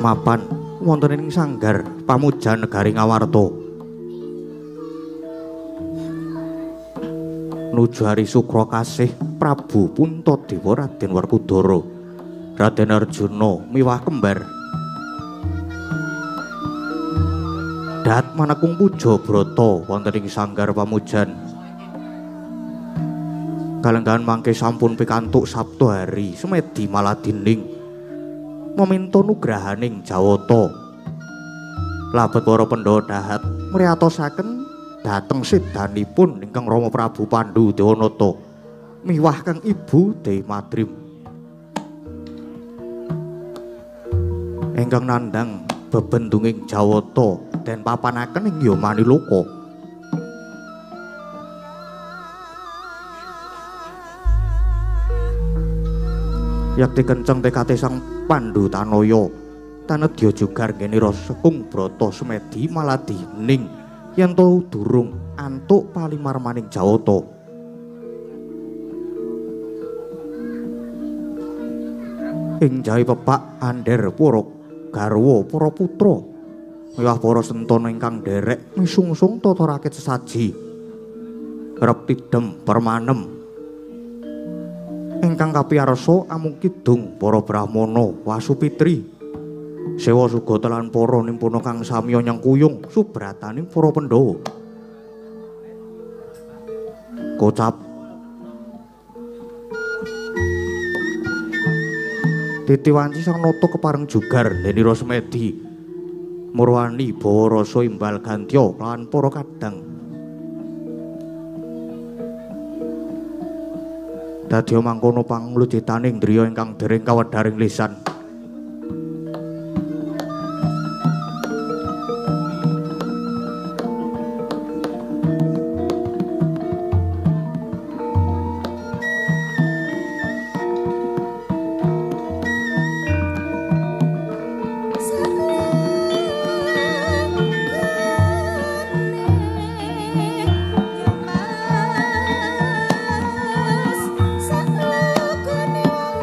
Mapan wonten ing sanggar pamujan negari Ngawarta. Nuju hari sukra kasih Prabu Puntadewa Raden Werkudara, Raden Arjuna miwah kembar. Dat manekung puja brata wonten ing sanggar pamujan. Kalenggahan mangke sampun pikantuk Sabtu hari semedi maladining meminta nugrahaning Jawata. Labet para Pandhawa dahat mriyatosaken dhateng sedanipun ingkang Rama Prabu Pandhu Dewanata miwah kang Ibu Dewi Madrim. Ingkang nandhang bebendunging Jawata den papanaken ing Yamaniloka. Yakti kenceng tekate Sang Pandhu Tanaya tanedya jugar ngenira sekung brata semedi maladining yen to durung antuk palimarmaning Jawata. Ing jawi pepak andher para garwa para putra miwah para sentana ingkang nderek misungsung tata rakit sesaji rep tidem permanem ingkang kapiyarsa amung kidung para brahmana wasupitri sewa sugata lan para nimpuna kang samiya nyengkuyung subrataning para Pandhawa. Kocap titiwanci sang nata kepareng jugar denira semedi murwani bawa rasa imbal gantya lan para kadang. Dadya mangkono panglucitaning driya ingkang dereng kawedharing lisan. Saklukune wong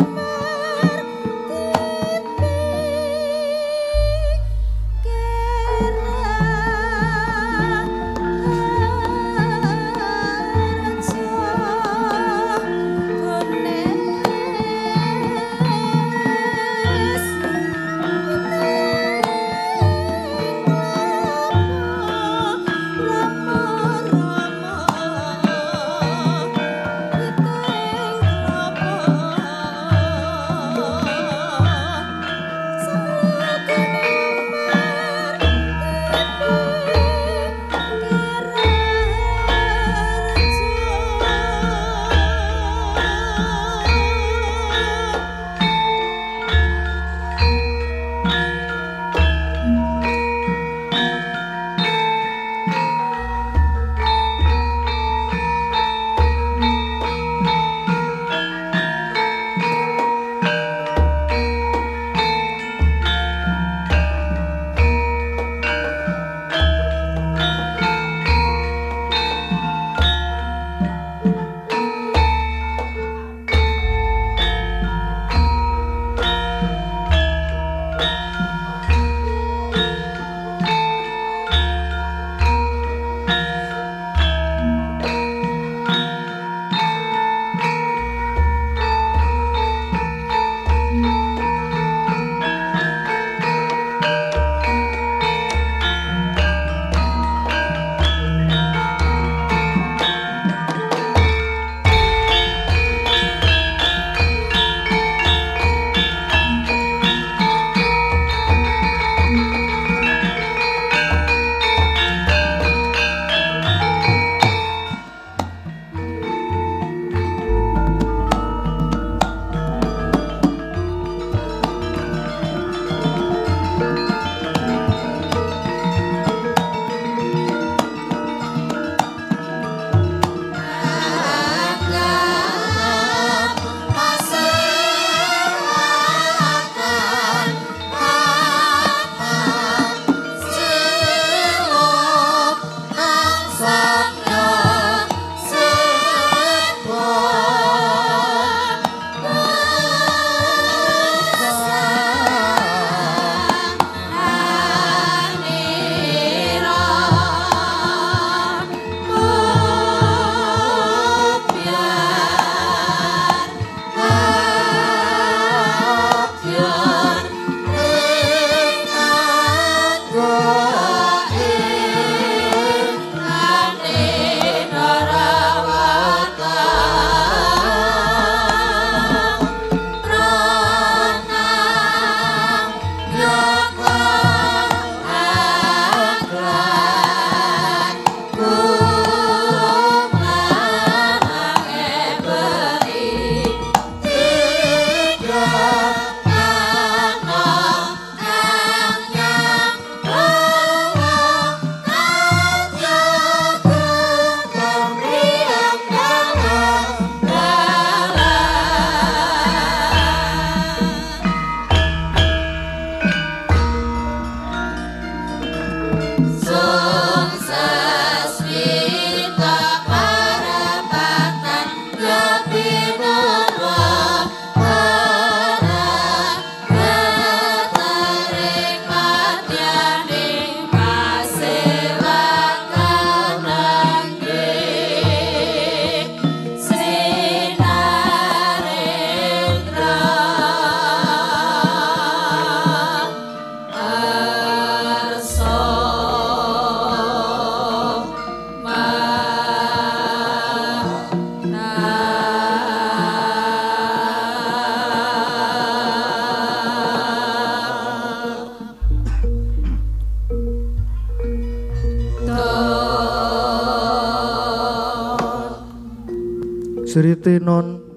Sritinon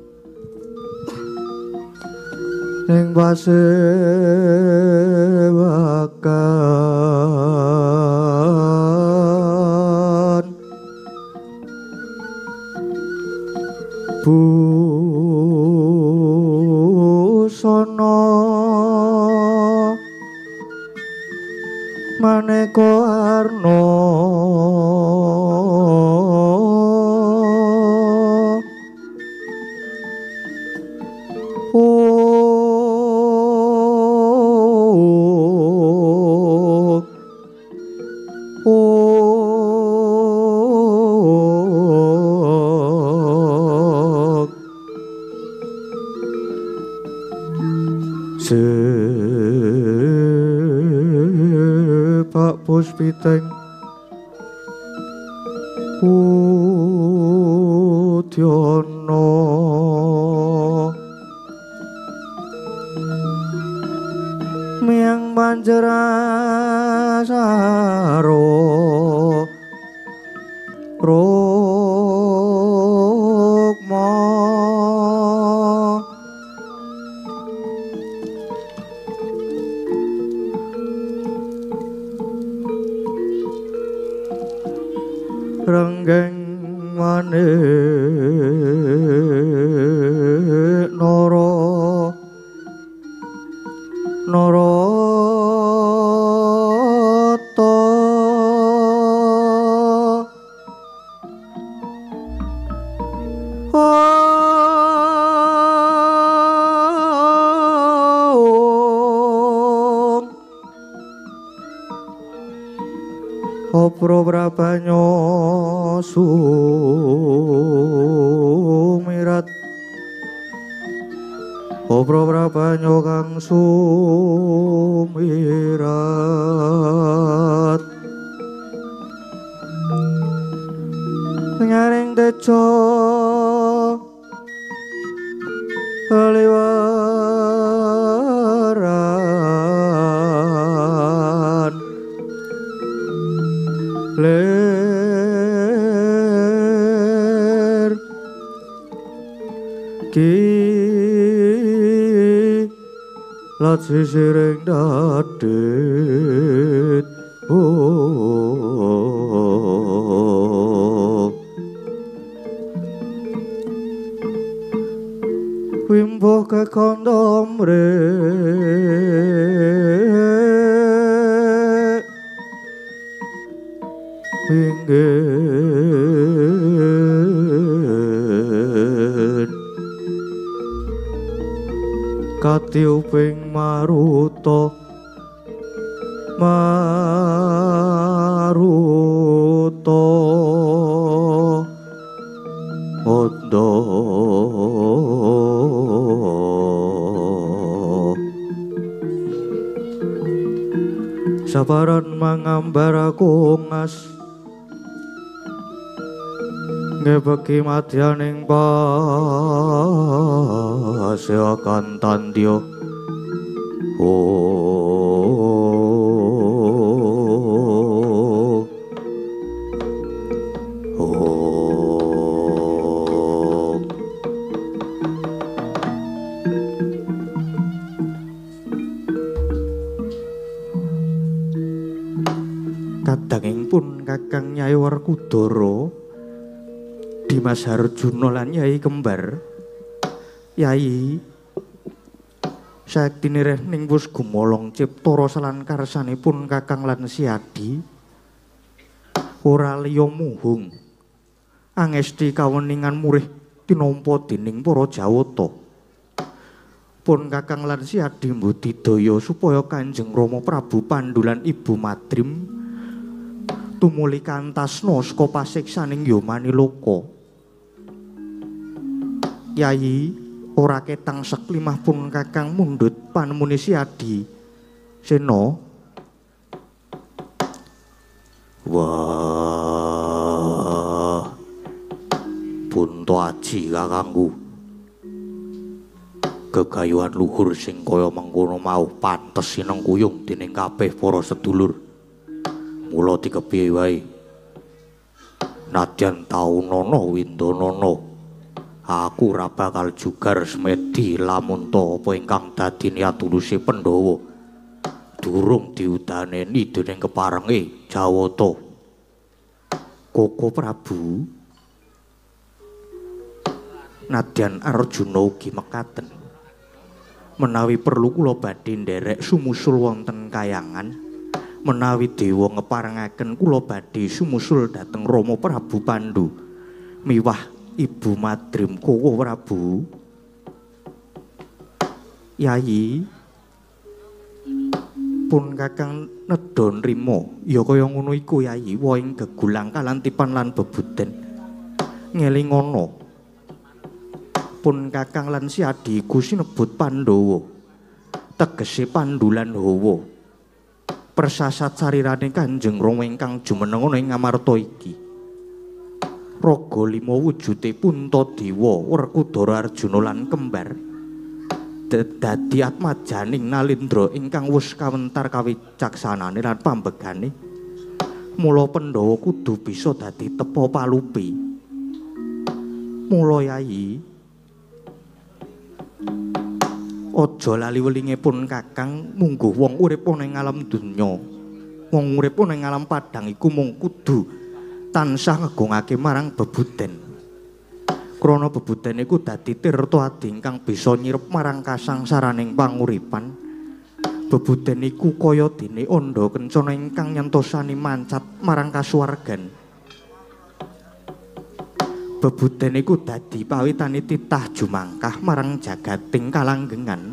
ing pasewakan busana maneka arna Sepak puspiteng udyana miang panjerasaro rukma renggeng manik nara narata Opro brabanyo sumirat Opro brabanyo kang sumirat Nyaring tejo liwaran ler ki lat sisiring dadit wimbo kekondomre pinggir katiuping maruta maruta onda sabaran mangambar kungas ngebeki madyaning pasewakan tandya. Oh, oh. Kadanging pun Kakang Nyai Werkudara, Dimas Harjuna lan Yai Kembar. Yai sayektine rehning wus gumolong cipta rasa lan karsanipun Kakang lan Siadi ora liya muhung angesti kaweningan murih tinampa dening para Jawata. Pun Kakang lan Siadi mbudidaya supaya Kanjeng Rama Prabu Pandu lan Ibu Madrim tumuli kantasna saka pasiksaning Yamaniloka. Yai ora ketang seklimah pun Kakang mundhut panemune Siadi. Sena. Wah. Bunto aji kakangku. Gegayuhan luhur sing kaya mengkono mau pantes sinengkuyung dening kabeh para sedulur. Mula dikepiye wae. Nadyan taunana windanana. Aku ora bakal jugar semedi lamun ta apa ingkang dadi niat tuluse Pandhawa durung diudaneni dening keparenge Jawata. Koko Prabu, nadyan Arjuna ugi mekaten, menawi perlu kula badhe nderek sumusul wonten kayangan, menawi dewa ngeparengaken kula badhe sumusul dhateng Rama Prabu Pandu miwah Ibu Madrim. Koko Prabu, Yayi, pun Kakang nedha nrima. Ya kaya ngono iku Yayi, wohing gegulang kalantipan lan bebuden. Ngelingono, pun Kakang lan si adhi iku sinebut Pandhawa, tegese Pandu lan Hawa. Persasat sarirane Kanjeng Rama ingkang jumeneng ana ing Ngamarta iki. Raga lima wujude Puntadewa, Werkudara, Arjuna lan kembar dadi atmajaning Nalindra ingkang wus kawentar kawicaksanane lan pambegane. Mula Pandhawa kudu bisa dadi tepa palupi. Mula Yayi, aja lali welinge pun Kakang, mungguh wong urip ana ing alam donya, wong urip ana ing alam padhang iku mung kudu tansah ngegungake marang bebuden. Krana bebuden iku dadi tirta adi ingkang bisa nyirep marang kasangsaraning panguripan. Bebuden iku kaya dene andha kencana ingkang nyentosani mancat marang kasuwargan. Bebuden iku dadi pawitane titah jumangkah marang jagating kalanggengan.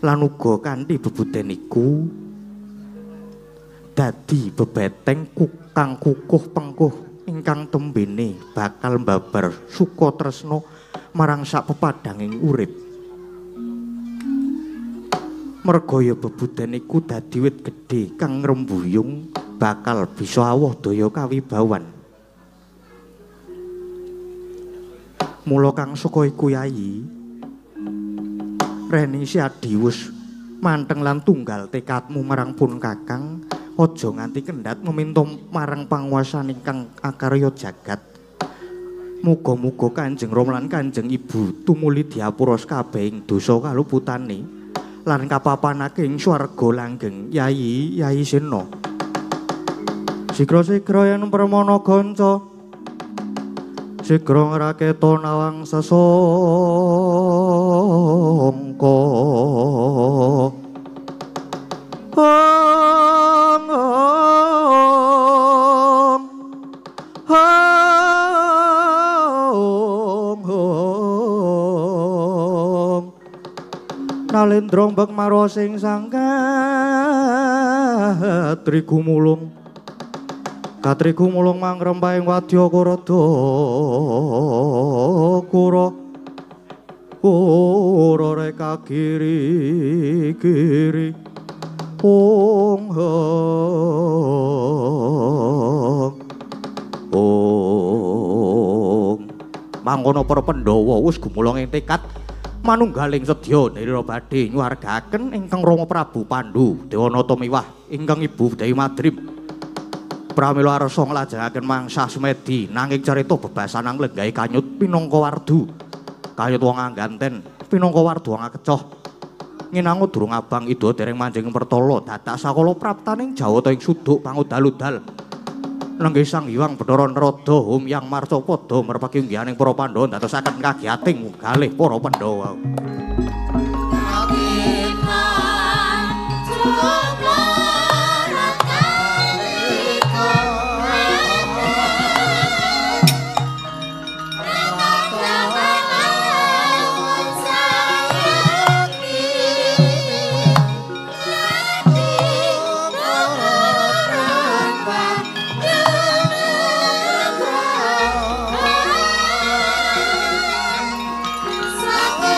Lan uga kanthi bebuden iku dadi bebeteng kang kukuh pengkuh ingkang tembene bakal mbabar suka tresna marang sak pepadhanging urip. Merga ya bebuden iku dadi wit gedhe kang ngrembuyung bakal bisa awoh daya kawibawan. Mula kang saka iku Yayi, reni si adhi wus manteng lan tunggal tekadmu marang pun Kakang, aja nganti kendhat meminta marang panguwasan ingkang akarya jagat. Muga-muga Kanjeng Rama lan Kanjeng Ibu tumuli diapura sakabehing dosa kaluputane lan kapapanake ing swarga langgeng. Yayi, Yayi Sena. Sigra-sigra yen permana gonca, sigra ngraketa nawang sesangka. Ong ong ong ong Nalendra mbek mara sing sangkatri gumulung, katri gumulung mangrempahing wadya kurada kura kura reka kiri kiri. Ong hong ong. Mangkono para Pandhawa wis gumulung ing tekad manunggaling sedya nira badhe nyuwargaken ingkang Rama Prabu Pandu Dewanata miwah ingkang Ibu Dewi Madrim. Pramila arsa nglajengaken mangsa semedi nanging carita bebasanang lenggahe kanyut pinangka wardu. Kanyut wong angganten pinangka wardu wong akecoh. Nginango durung abang ida dereng manjing pertala dadak sakala praptaning Jawata ing suduk pangudal-udal. Nenggih Sang Hyang Bathara Narada hum yang marcapada merpaki unggihaning para Pandhawa ndadosaken kagiyating galih para Pandhawa. Satu.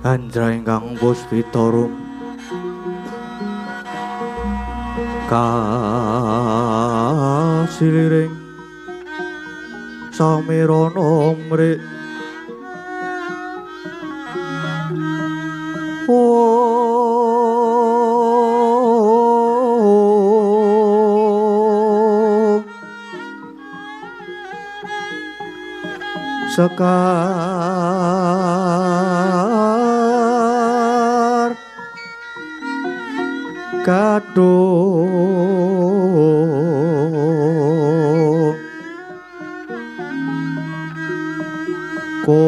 Anjra ingkang puspitarum kasiliring samirana mrik sekar kadung ko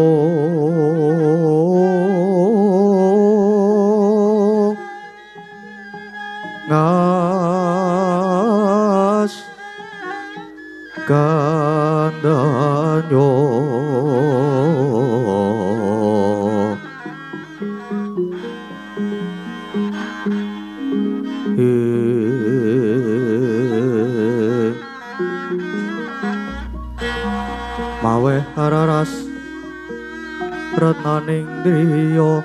ngas kandanyo mawe hararas retnaning driya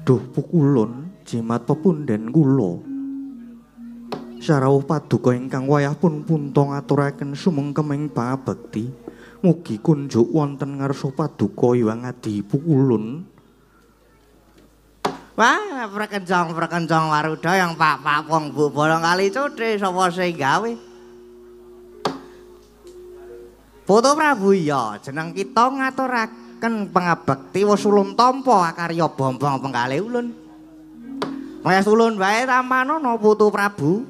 Duh pukulun jimat pepunden kula. Sarawuh paduka ingkang wayah pun punta ngaturaken sumengkeming pangabekti. Mugi kunjuk wonten ngarsa paduka Hyang Adi Pukulun. Wah, prekencong-prekencong waruda yang pak-pak wong bu bolong kali cuthe sapa sing gawe? Putu Prabu iya, jeneng kita ngaturaken pangabekti wis ulun tampa akarya bombong penggalih ulun. Wis ulun wae tampanono Putu Prabu.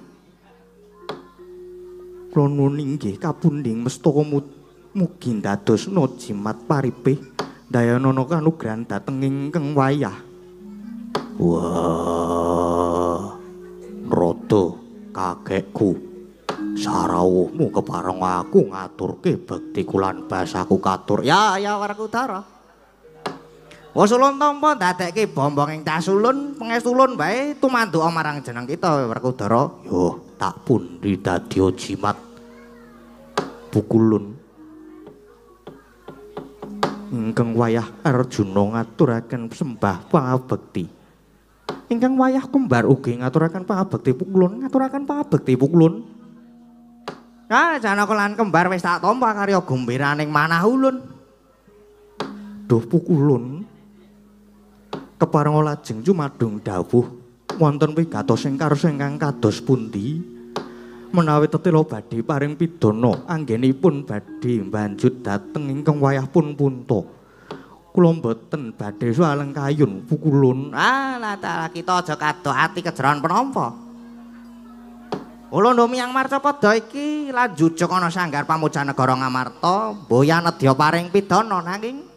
Kula nuwun inggih kapundhing mestaka mugi ndadosna jimat paripih dayanana kanugrahan dhateng ingkang wayah. Wah, rada kakekku sarawuhmu kepareng aku ngaturke bekti kulan basaku katur. Ya ya Werkudara. Wis ulun tampa ndadekke bombong ing tas ulun, pangestu ulun wae tumanduka marang jeneng kita Werkudara. Yo tak pundi dadi jimat pukulun. Ingkang wayah Arjuna ngaturaken sembah pangabekti. Ingkang wayah kembar ugi ngaturaken pangabekti pukulun, ngaturaken pangabekti pukulun. Ah, Janaka lan kembar wis tak tampa karya gumbiraning manah ulun. Duh pukulun. Keparenga lajeng jumadung dawuh wonten wigatos ing karsa ingkang kados pundi menawi tetela badhe paring pidana anggenipun badhe mbanjut dhateng ingkang wayah pun punta. Kula mboten badhe sualeng kayun pukulun. Ah, lah kita aja kadok ati kejeron penampa. Ulun do miyang marcapada iki lan jujuk ana sanggar pamujan negara Ngamarta, mboya nedya paring pidana nanging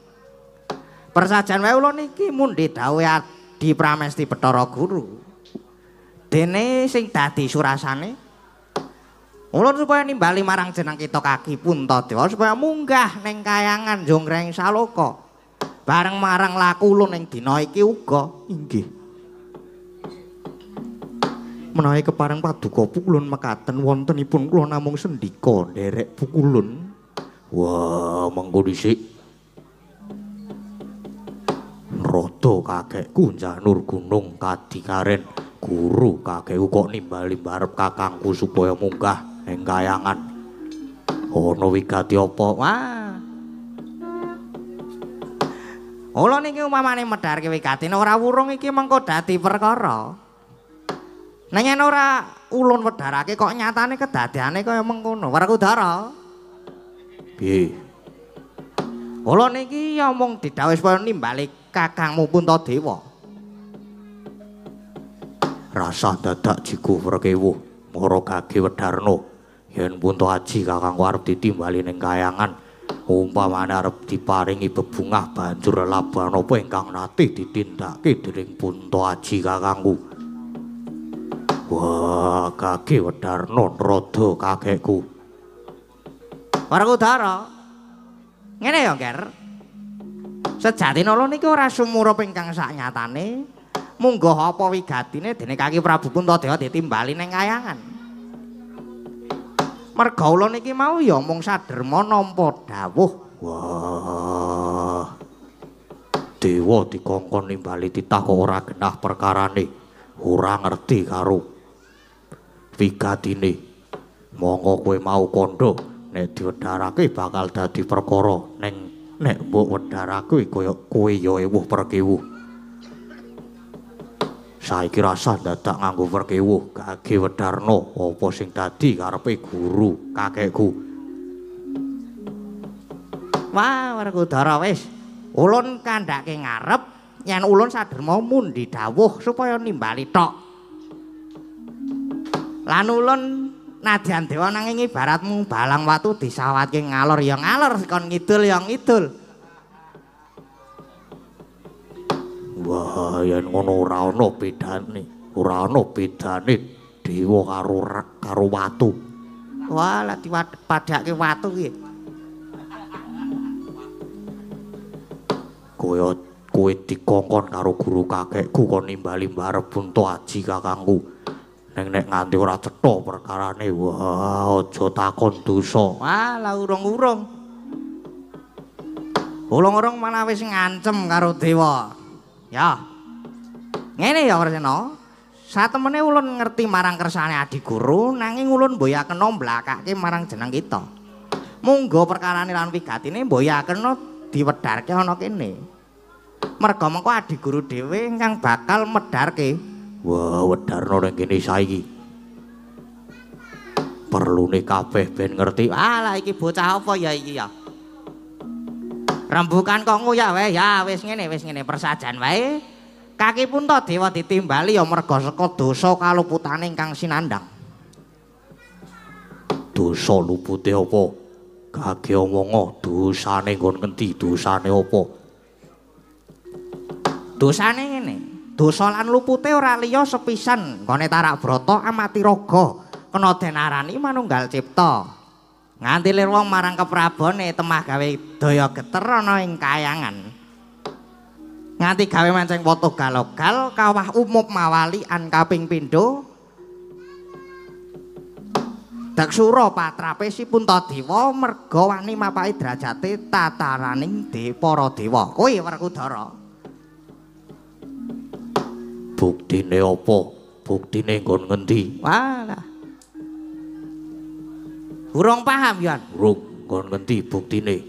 persajan wae ulun iki mundhi dawuhe Adi Pramesti Bathara Guru. Dene sing dadi surasane ulun supaya nimbali marang jeneng kita kaki Puntadewa supaya munggah ning kayangan Jongreng Saloka. Bareng marang laku ulun ing dina iki uga. Inggih. Menawi kepareng paduka pukulun mekaten wontenipun kula namung sendika nderek pukulun. Wah, mengko dhisik. Rada kakekku njanur gunung kadikaren guru kakekku kok nimbali barep kakangku supaya munggah ing kayangan. Ana wigati apa? Wah. Ulun iki umpamane medharke wigatine ora wurung iki mengko dadi perkara. Nek yen ora ulun wedharake kok nyatane kedadeane kaya mengkono. Werkudara. Piye? Ulun iki ya mung didhawuhi supaya nimbali kakangmu Puntadewa. Rasah dadak jiku prekewuh mara gage wedharna. Yen Punta Aji kakangku arep ditimbali ning kayangan, umpamane arep diparingi bebungah banjur lelaban apa ingkang nate ditindakake dening Punta Aji kakangku. Wah, kaki Wedarna rada kakekku. Werkudara. Ngene ya, Nger. Sejatine ulun iki ora sumurup ingkang saknyatane. Munggah apa wigatine dene Kaki Prabu Puntadewa ditimbali ning kayangan. Merga ulun iki mau ya mung saderma nampa dawuh. Wah. Dewa dikongkon nimbali titah kok ora genah perkarane. Ora ngerti karo wigatine. Monggo kowe mau kandha nek diwedharake bakal dadi perkara, ning nek mbok wedharake kaya kowe ya ewuh perkewuh. Saiki rasah dadak nganggo perkewuh, gage Wedarna apa sing dadi karepe guru kakekku. Wah, Werkudara wis. Ulun kandhake ngarep yen ulun saderma mundi dawuh supaya nimbali tok. Lan ulun nadyan dewa nanging ibaratmu balang watu disawatke ngalor ya ngalor, kon ngidul ya ngidul. Wah, yen ngono ora ana bedane, ora ana bedane dewa karo watu. Wah, lah dipadhake watu ki. Kaya kowe dikongkon karo guru kakekku kon nimbali mbarep Punta Aji kakangku. Ning nek nganti ora cetha perkarane, wah aja takon dosa. Wah, lah urung-urung. Urung-urung malah wis ngancem karo dewa. Ya. Ngene ya Warsena. Satemene ulun ngerti marang kersane adiguru, nanging ulun mboyakena mblakake marang jeneng kita. Munggo perkarane lan wigatine mboyakena diwedharke ana kene. Merga mengko adiguru dhewe ingkang bakal medharke. Wah, Wedarna ning kene saiki. Perlune kabeh ben ngerti. Ah, lah iki bocah apa ya iki ya? Rembukan kok nguyak wae. Ya wis ngene persajan wae. Kaki Puntadewa ditimbali ya merga saka dosa kaluputane ingkang sinandhang. Dosa lupute apa? Gage omonga dosane nggon ngendi? Dosane apa? Dosane ngene. Dosa lan lupute ora liya sepisan nggone Tarak Brata amati raga kena den arani manunggal cipta. Nganti lir wong marang keprabone temah gawe daya geter ana ing kayangan. Nganti gawe mancing foto galogal kawah umup mawali an kaping pindho. Daksura patrape si Puntadewa merga wani mapaki derajate tataraning para dewa. Kowe Werkudara. Buktine apa? Buktine nggon ngendi? Walah. Urung paham, Yon? Urung, nggon ngendi buktine?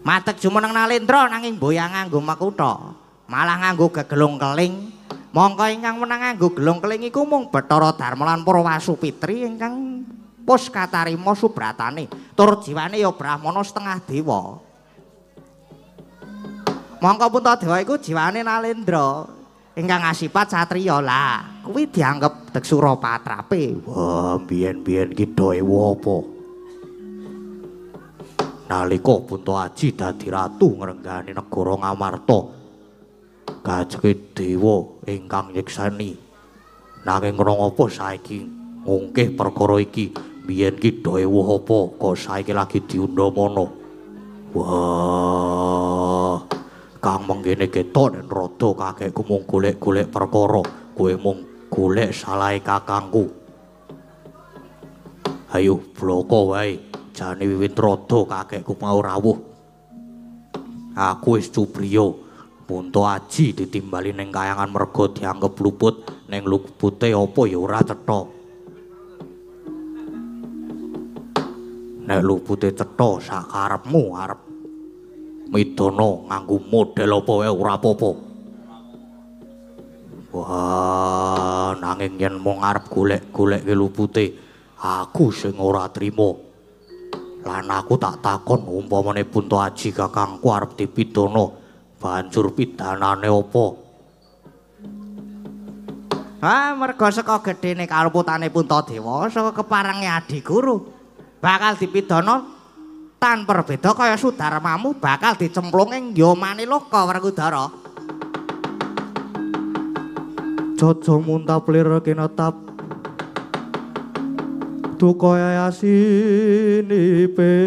Matek jumeneng Nalendra nanging mboyang nganggo makutha, malah nganggo gegelung keling. Mongko ingkang menang nganggo gelung keling iku mung Bathara Darma lan para Wasupitri ingkang pus katarima subratane. Tur jiwane ya brahmana setengah dewa. Mongko Puntadewa iku jiwane Nalendra ingkang asipat satriya. Lah, kuwi dianggep Deksura patrape. Wah, biyen-biyen ki dewa apa? Nalika Punta Aji dadi ratu ngrenggani negara Ngamarta, gajeke dewa ingkang nyekseni. Nanging ngrangapa saiki ngungkih perkara iki? Biyen ki dewa apa kok saiki lagi diundhamana? Wah, kang menggene ketok nen rada kakekku mung golek-golek perkara, kowe mung golek salahe kakangku. Ayo bloko wae, jane wiwit rada kakekku mau rawuh. Aku wis cubriya, Punta Aji ditimbali ning kayangan merga dianggep luput, ning lupute apa ya ora cetha. Nek lupute cetha sakarepmu arep midana nganggo model apa wae ora apa-apa. Wah, nanging yen mung arep golek-golekke lupute, aku sing ora trima. Lan aku tak takon umpamane Punta Aji kakangku arep dipidana, banjur pidanane apa? Ah, merga saka gedhene kaluputane Puntadewa, saka keparengi adiguru bakal dipidana tanpa beda kaya sudarmamu bakal dicemplung ing yomane loka Werkudara. Caca muntap lir kinetap duka yasinipe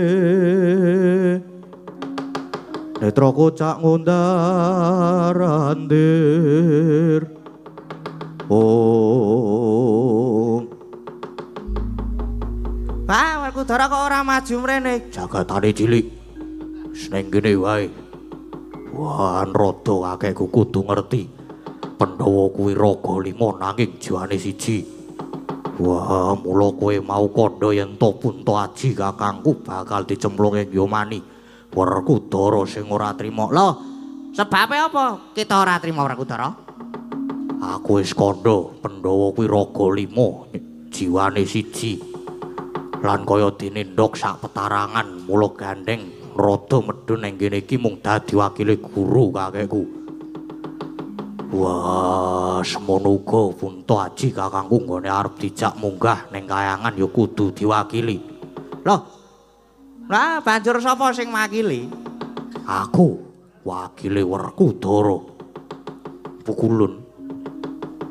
netra kocak ngundar andir. Oh. Pak Werkudara kok ora maju mrene? Jagatane cilik. Seneng kene wae. Wah, rada akeh kudu ngerti. Pandhawa kuwi raga lima nanging jiwane siji. Wah, mula kowe mau kandha yen to Punta Aji kakangku bakal dicemplung ing yomani. Werkudara sing ora trima. Lho, sebabe apa kita ora trima Werkudara? Aku wis kandha, Pandhawa kuwi raga lima, jiwane siji. Lan kaya dene ndhok sak petarangan, mula gandeng rada medhun ning kene iki mung dadi wakile guru kakekku. Wah, semono uga Punta Aji kakangku nggone arep dijak munggah ning kayangan ya kudu diwakili. Lho. Lah banjur sapa sing makili? Aku, wakile Werkudara. Pukulun.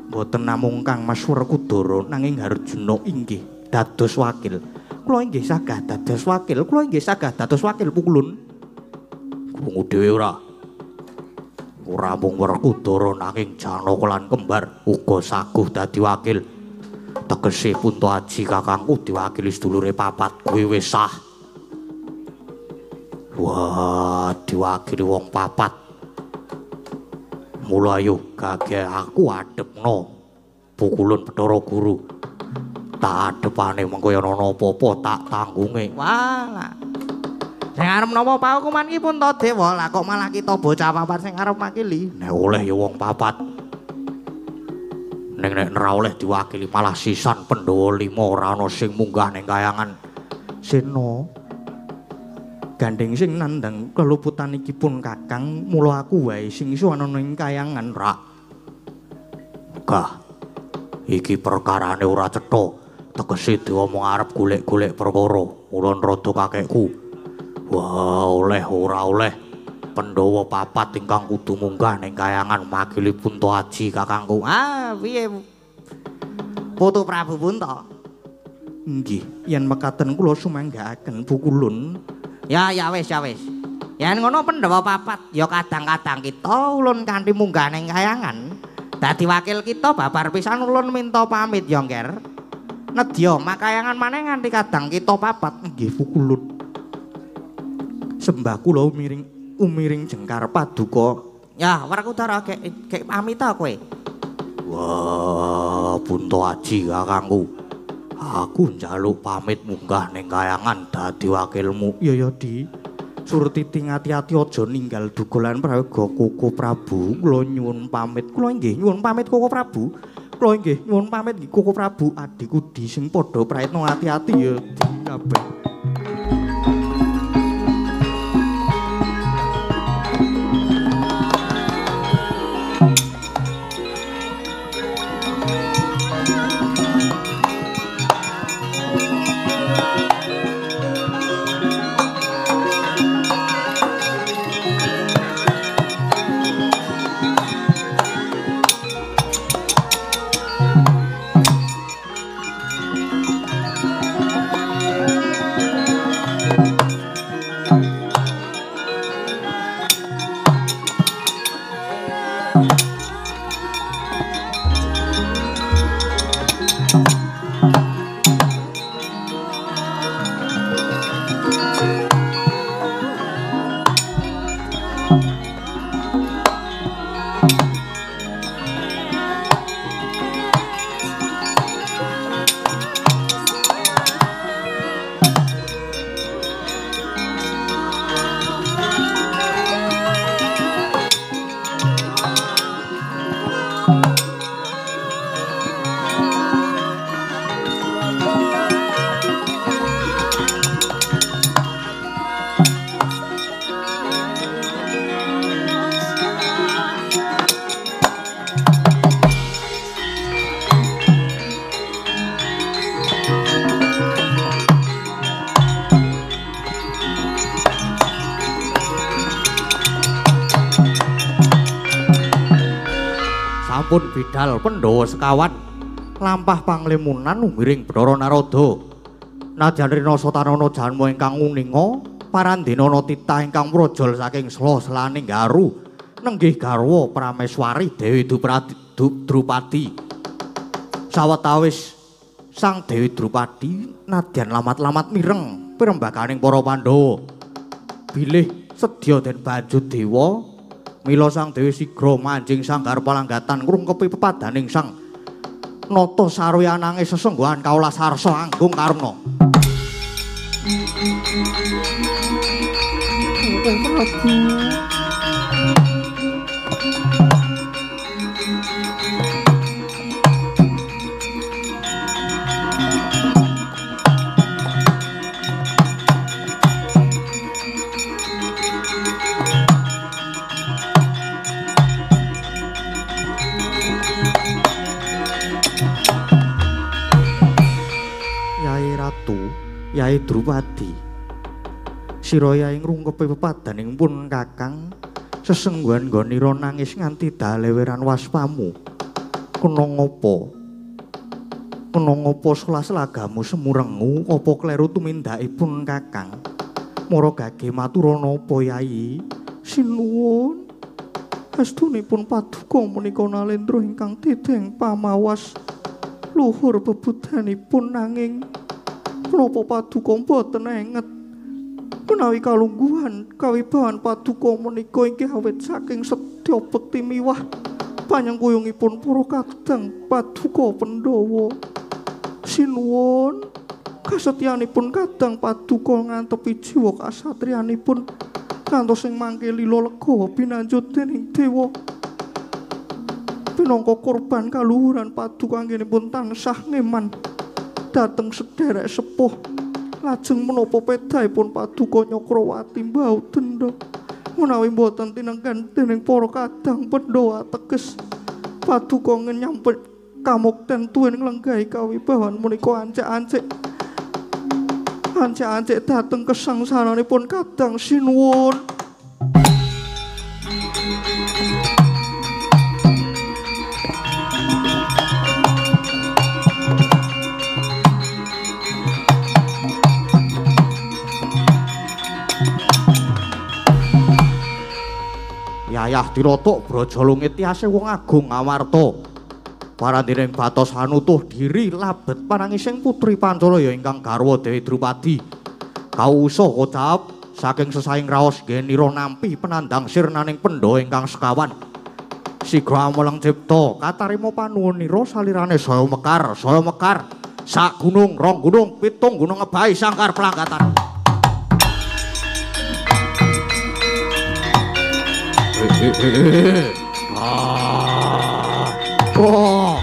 Mboten namung Kang Mas Werkudara nanging Harjuna inggih dados wakil. Kula inggih sagah dados wakil, kula inggih sagah dados wakil Pukulun. Krungu dhewe ora? Ora mung Werkudara nanging Janaka lan kembar uga saguh dadi wakil. Tegese Punta Aji kakangku diwakili sedulure papat kuwi wis sah. Wah, diwakili wong papat. Mula ayo gage aku adepno Pukulun Bathara Guru. Tak adepane mengko yen ana apa-apa tak tanggunge. Wah, lah. Sing arep napa pahukuman iki Puntadewa, lah kok malah kita bocah papat sing arep makili. Nek oleh ya wong papat. Ning nek ora oleh diwakili malah sisan Pandhawa lima ora ana sing munggah ning kayangan. Sena gandeng sing nandhang keluputan iki pun Kakang, mula aku wae sing iso ana ning kayangan ra. Gah. Iki perkarane ora cetha. Tegese diomong arep golek-golek perkara. Mula rada kakekku. Wah, oleh ora oleh Pandhawa papat ingkang kudu munggah ning kayangan makili Punta Aji kakangku. Ah, piye? Putu Prabu Punta. Nggih, yen mekaten kula sumanggaaken Pukulun. Ya, ya wis, ya wis. Yen ngono Pandhawa papat ya kadang-kadang kita ulun kanthi munggah ning kayangan. Dadi wakil kita babar pisan ulun minta pamit ya, Ngger. Nedya makayangan maneh nganti kadang kita papat. Nggih, Pukulun. Sembah kula umiring jengkar paduka. Ya, Werkudara gek pamit ta kowe. Wah, Punta Aji kakangku. Aku njaluk pamit munggah ning kayangan dadi wakilmu. Ya ya, Di. Surtiti ngati-ati aja ninggal duga lan prayoga Koko Prabu. Kula nyuwun pamit. Kula inggih nyuwun pamit Koko Prabu. Kula inggih nyuwun pamit nggih Koko Prabu. Adhiku Di sing padha prayitna ati-ati ya Di kabeh. Sampun bidal Pandhawa sekawan lampah panglimunan umiring Bathara Narada. Nadyan rinasa tanana janma ingkang nguninga parandena titah ingkang mrojol saking sela-selaning garu nenggih garwa Prameswari Dewi Drupadi. Sawetawis Sang Dewi Drupadi nadyan lamat-lamat mireng pirembaganing para Pandhawa bilih sedya den banjut dewa, mila Sang Dewi sigra manjing sanggar palanggatan ngrungkepi pepadaning Sang Nata sarwianange sesengguhan kaulas arsa anggung karna. Prabu. Yai Drupadi, sira yai ngrungkepi pepadaning pun kakang sesengguhan nggonira nangis nganti daleweran waspamu. Kena ngapa? Kena ngapa selas lagamu semurengu? Apa kleru tumindakipun kakang? Mara gage matur napa yai? Sinuwun. Estunipun paduka menika nalendra ingkang tedheng pamawas luhur bebudanipun nanging menapa paduka mboten enget menawi kalungguhan kawibawan paduka menika inggih awit saking setya bekti miwah panyengkuyungipun para kadang paduka Pandhawa. Sinuwun, kasetyanipun kadang paduka ngantepi jiwa kasatriyanipun ngantos ing mangke lila legawa binanjut dening dewa. Pinangka korban kaluhuran paduka anggenipun tansah ngeman dhateng sederek sepuh. Lajeng menapa pedhaipun paduka Nyakrawati mbau denda menawi mboten tinengken dening para kadang Pandhawa teges paduka ngenyampe kamukten tuwin nglenggahi kawibawan menika ancik-ancik ancik-ancik dhateng kesangsaranipun kadang. Sinuwun. Yayah Tirotok Braja Lungit tiase wong agung Amarta. Parandining batos anutuh diri labet panangising putri Pancalaya ingkang garwa Dewi Drupadi. Kausa kocap saking sesaing raos ngenira nampi penandang sirnaning Pandhawa ingkang sekawan. Sigra ameleng cipta katarima panuwunira salirane saya mekar, saya mekar. Sak gunung, rong gunung, pitung gunung ngebahi sangkar pelanggatan. Ah. Oh.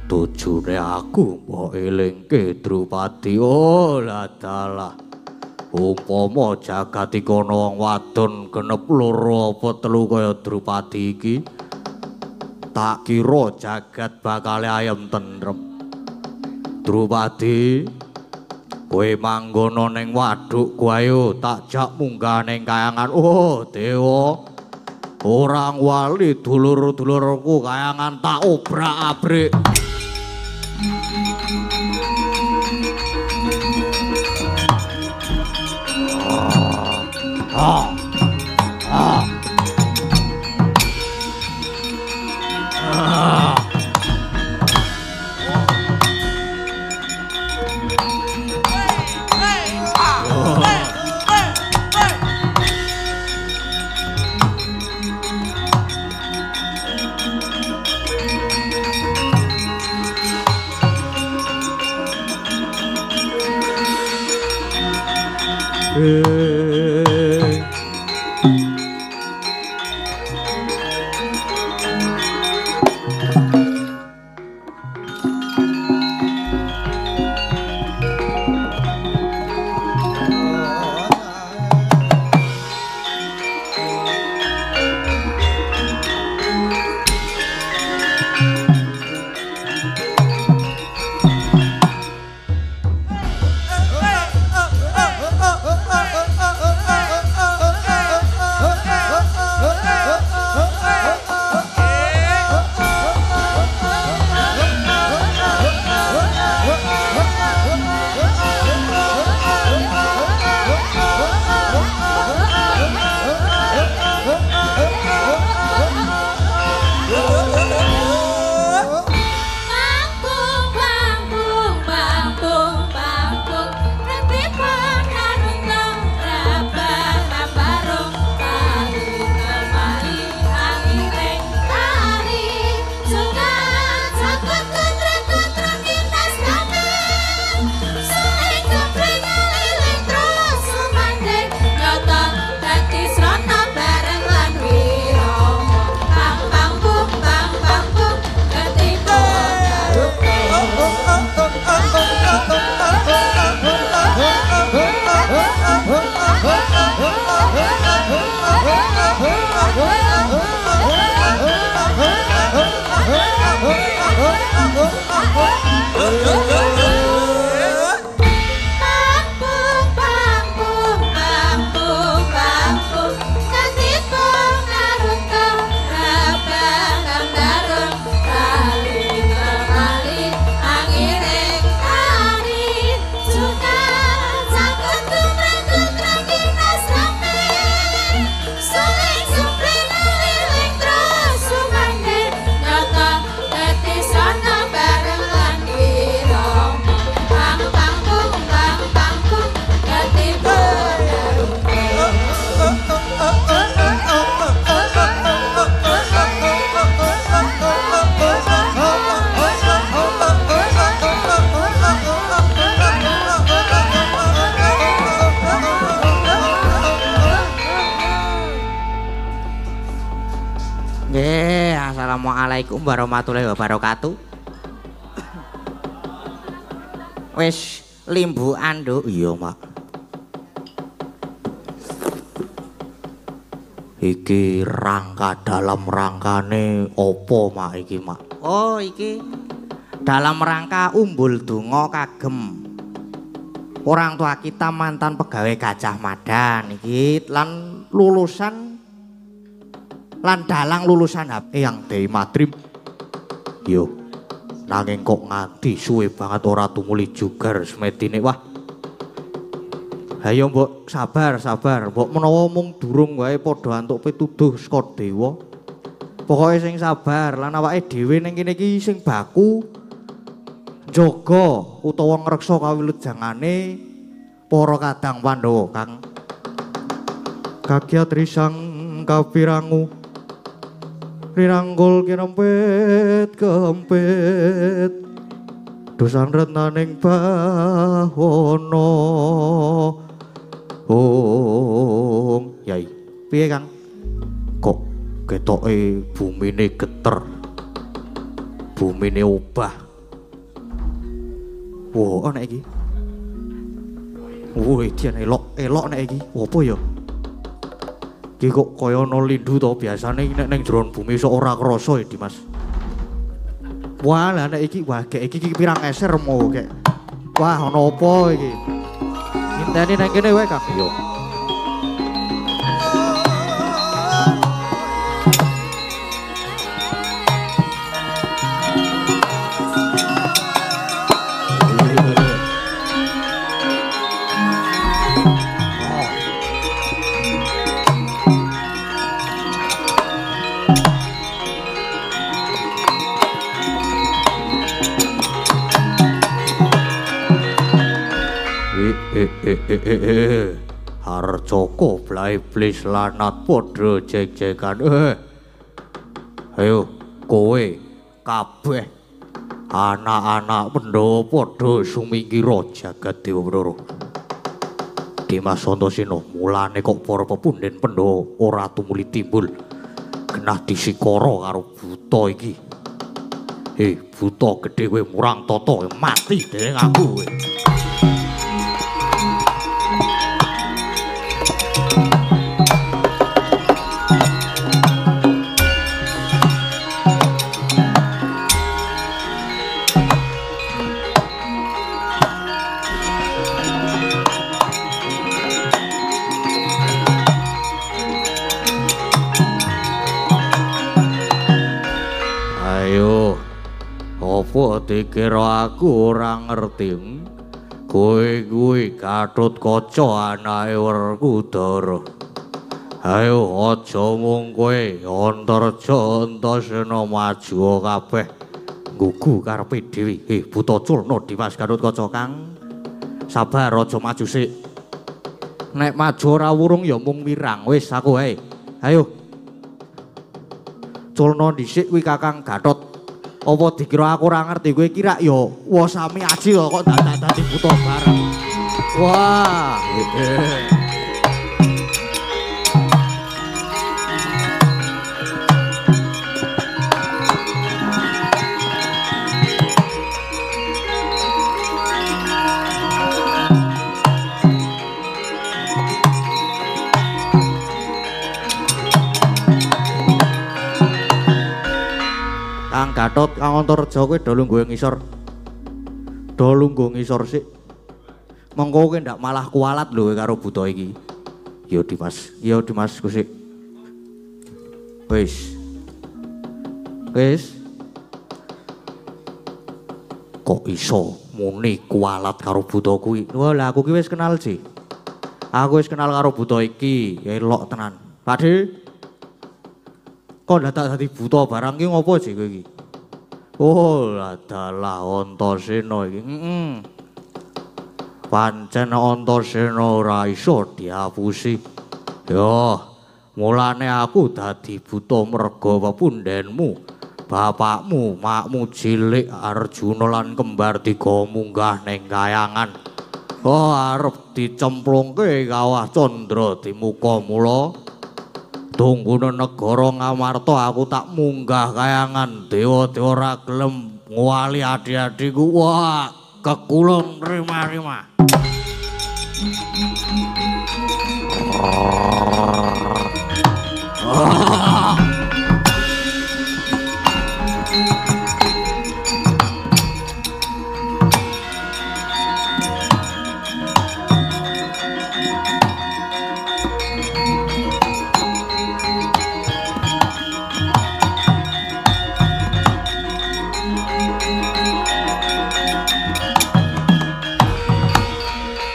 Tujune aku mbok elingke Drupadi. Oh ladalah, umpama jagat iki ana wong wadon genep loro apa telu kaya Drupadi iki, tak kira jagat bakal ayem tentrem. Drupadi, kowe manggono ning wadukku ayo tak jak munggah ning kayangan. Oh dewa, orang wali dulur-dulurku kayangan tak obrak-abrik. Ah, ah, ah. Assalamualaikum warahmatullahi wabarakatuh. Wis limbukan, Nduk. Iya, Mak. Iki rangka dalam rangkane apa, Mak, iki, Mak? Oh, iki dalam rangka umbul donga kagem orang tua kita mantan pegawai Gajah Mada niki lan lulusan lan dalang lulusan HP yang Dewi Madrim. Yo, nanging kok nganti suwe banget ora tumuli jugar semedine. Wah. Ayo mbok sabar, sabar. Mbok menawa mung durung wae padha antuk pituduh saka dewa. Pokoke sing sabar lan awake dhewe ning kene iki sing baku njaga utawa ngreksa kawilujengane para kadang Pandhawa, Kang. Kagyat risang kapirangu rirangkul kinempit kempit dosan retaning bahono. Ong yai, piye Kang? Kok ketoke bumine geter, bumine obah. Wah, ana iki. Wah, dian elok, elok nek iki. Apa ya? Iki kok kaya ana lindu to, biasane nek ning jero bumi sok ora krasa ya, Dimas. Wah, lah nek iki, wah gek iki pirang eser mau gek. Wah, ana apa iki? Ngenteni nang kene wae, Kang. Yo. Harjoko bla iblis lanat padha jek-jekan. Ayo kowe kabeh anak-anak Pandhawa padha sumingkira jagat Dewa Bathara. Dimas Antasena, mulane kok para pepunden Pandhawa ora tumuli timbul. Genah disikara karo buta iki. Buta gedhe kowe murang tata mati dening aku kowe. Apa dikira aku ora ngerti? Kowe kuwi Gatotkaca anake Werkudara. Ayo aja mung kowe, Antarja Antasena maju kabeh. Nggugu karepe dhewe. Buta culna Dimas Gatotkaca, Kang. Sabar aja maju sik. Nek maju ora wurung ya mung wirang. Wis aku wae. Ayo. Culna dhisik kuwi Kakang Gatot. Apa dikira aku ora ngerti kowe iki rak ya wasami aji kok dadak dadi buta bareng. Wah. Kang Gatot, Kang Antarja kowe do lungguh ngisor. Do lungguh ngisor sik. Mengko kowe ndak malah kualat lho karo buta iki. Ya Dimas, ya Dimas Kusik. Wis. Wis. Kok iso muni kualat karo buta kuwi? Wah, lah aku ki wis kenal, Ji. Aku wis kenal karo buta iki, elok tenan. Pakde. Kok dadak dadi buta barang ki ngopo sih kowe iki? Oh, adalah Antasena iki. Heeh. Pancen Antasena ora iso diapusi. Yo, mulane aku dadi buta merga pepundenmu, bapakmu, makmu cilik Arjuna lan kembar tiga munggah ning kayangan. Oh, arep dicemplungke kawah candra di muka mula. Tunggune negara Ngamarta aku tak munggah kayangan dewa-dewa ora gelem ngwali adi-adiku. Wah, kekulung rima-rima.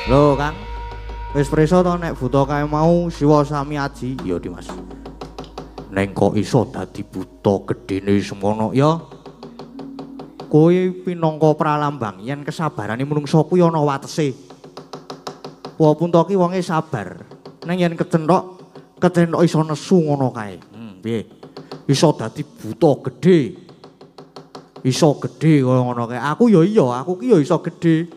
Lho Kang, wis prisa to nek buta kae mau Siwa sami aji? Ya Dimas. Neng kok iso dadi buta gedene semono ya? Kowe pinangka pralambang yen kesabarane menungsa kuwi ana watese. Walaupun to ki wonge sabar, neng yen kecenthok, kecenthok iso nesu ngono kae. Piye? Iso dadi buta gedhe. Iso gedhe kaya ngono kae. Aku ya iya, aku ki ya iso gedhe.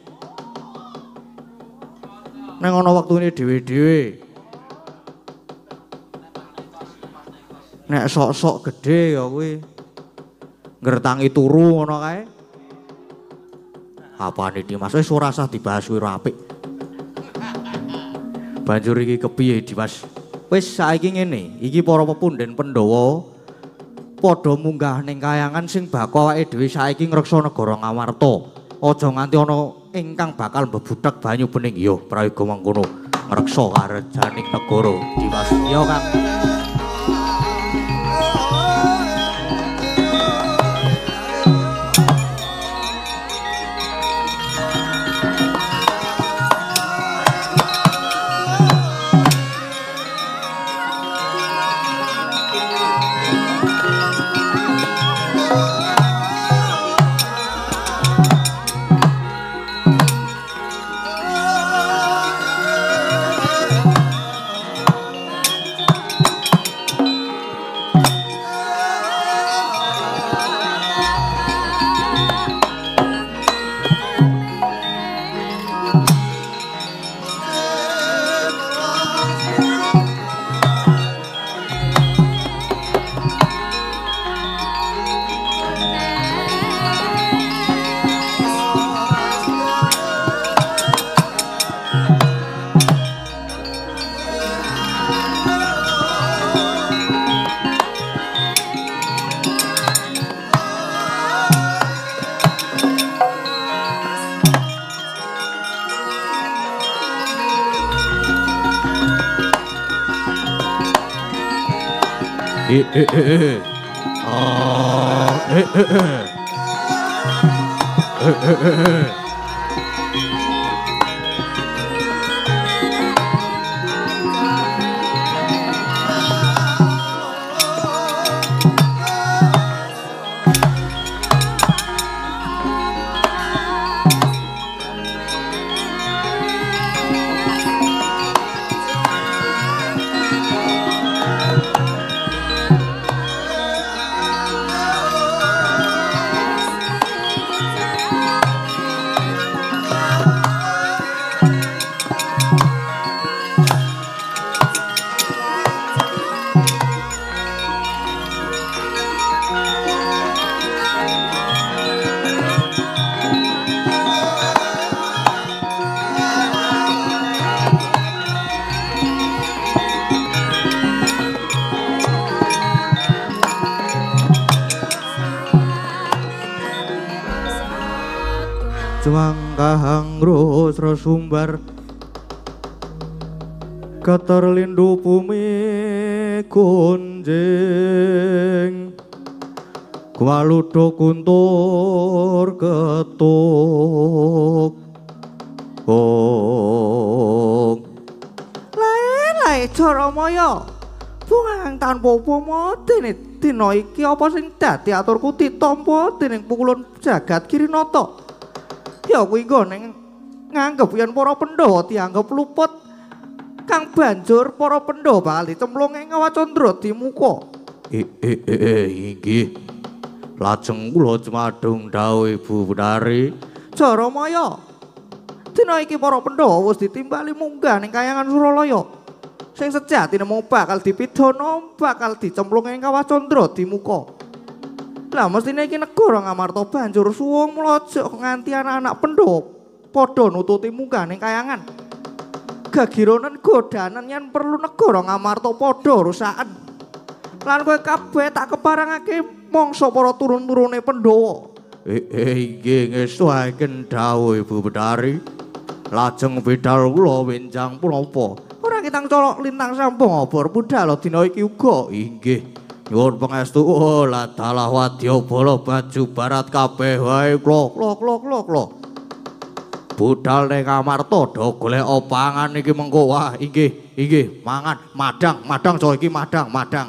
Neng ana wektune dhewe-dhewe. Nek sok-sok gedhe ya kuwi ngertangi turu ngono kae. Apane Dimas wis ora usah dibahas kuwi ora apik. Banjur iki kepiye Dimas? Wis saiki ngene, iki para pepunden Pandhawa padha munggah ning kayangan sing bakal awake dhewe saiki ngreksa negara Ngamarta. Aja nganti ana ingkang bakal mbebuthek banyu bening. Ya prayoga mangkono ngreksa karejaning negara Dimas. Ya Kang. Juang rosro sumbar keterlindu bumi kunjing kualudo kuntur ketuk ong lae Jaramaya bungang tanpa upama dene dina iki apa sing dadi aturku ditampa dening pukulun jagat Kirinata. Ya kuwi nggone nganggep yen para Pandhawa dianggep luput kang banjur para Pandhawa bakal dicemplung ing Wacandra dimuka. Inggih. Lajeng kula jumadung dawuh Ibu Betari. Jaramaya. Dina iki para Pandhawa wis ditimbali munggah ning kayangan Suralaya. Sing sejatine mau bakal dipidana, bakal dicemplung ing Kawah Candra di muka. Lah mestine iki negara Ngamarta banjur suwung mlojok nganti anak-anak Pandhawa padha nututi munggah ning kayangan. Gagironen godanan yen perlu negara Ngamarta padha rusaken. Lan kowe kabeh tak keparangake mangsa para turun-turune Pandhawa. Inggih ngestuaken dawuh Ibu Bedari. Lajeng bidal kula wenjang punapa? Ora kitang colok lintang sampung obor budal dina iki uga. Inggih. Nyuwun pangestu. Oh, ladalah wadya bala baju barat kabeh wae kula. Kula kula kula kula. Budal ning Ngamarta do golek pangan iki mengko. Wah, inggih, inggih, mangan madang, madang co iki madang, madang.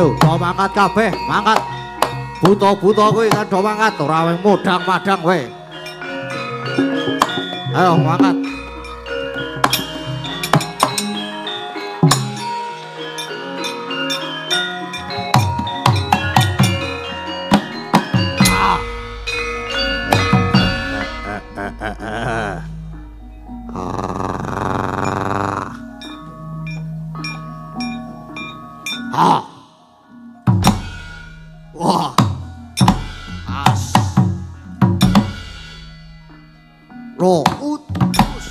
Ayo do mangkat kabeh, mangkat. Buta-buta kuwi kan do mangkat, ora modang-madang kowe. Ayo mangkat. Ah. Wah. As. Ro. Utus.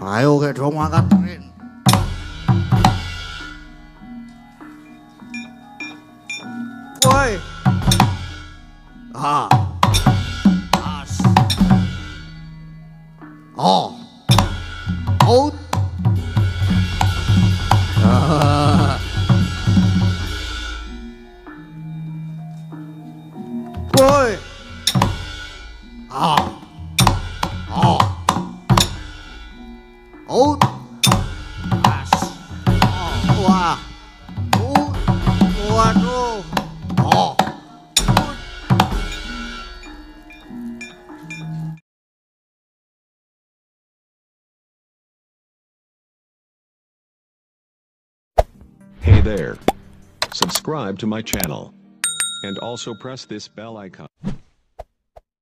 Ayo kek do mangkat. Woi. Ah. As. Oh. Out. Woi. Ah. Oh. Out. As. Oh. Wah. Waduh. Oh. Hey there. Subscribe to my channel. And also press this bell icon.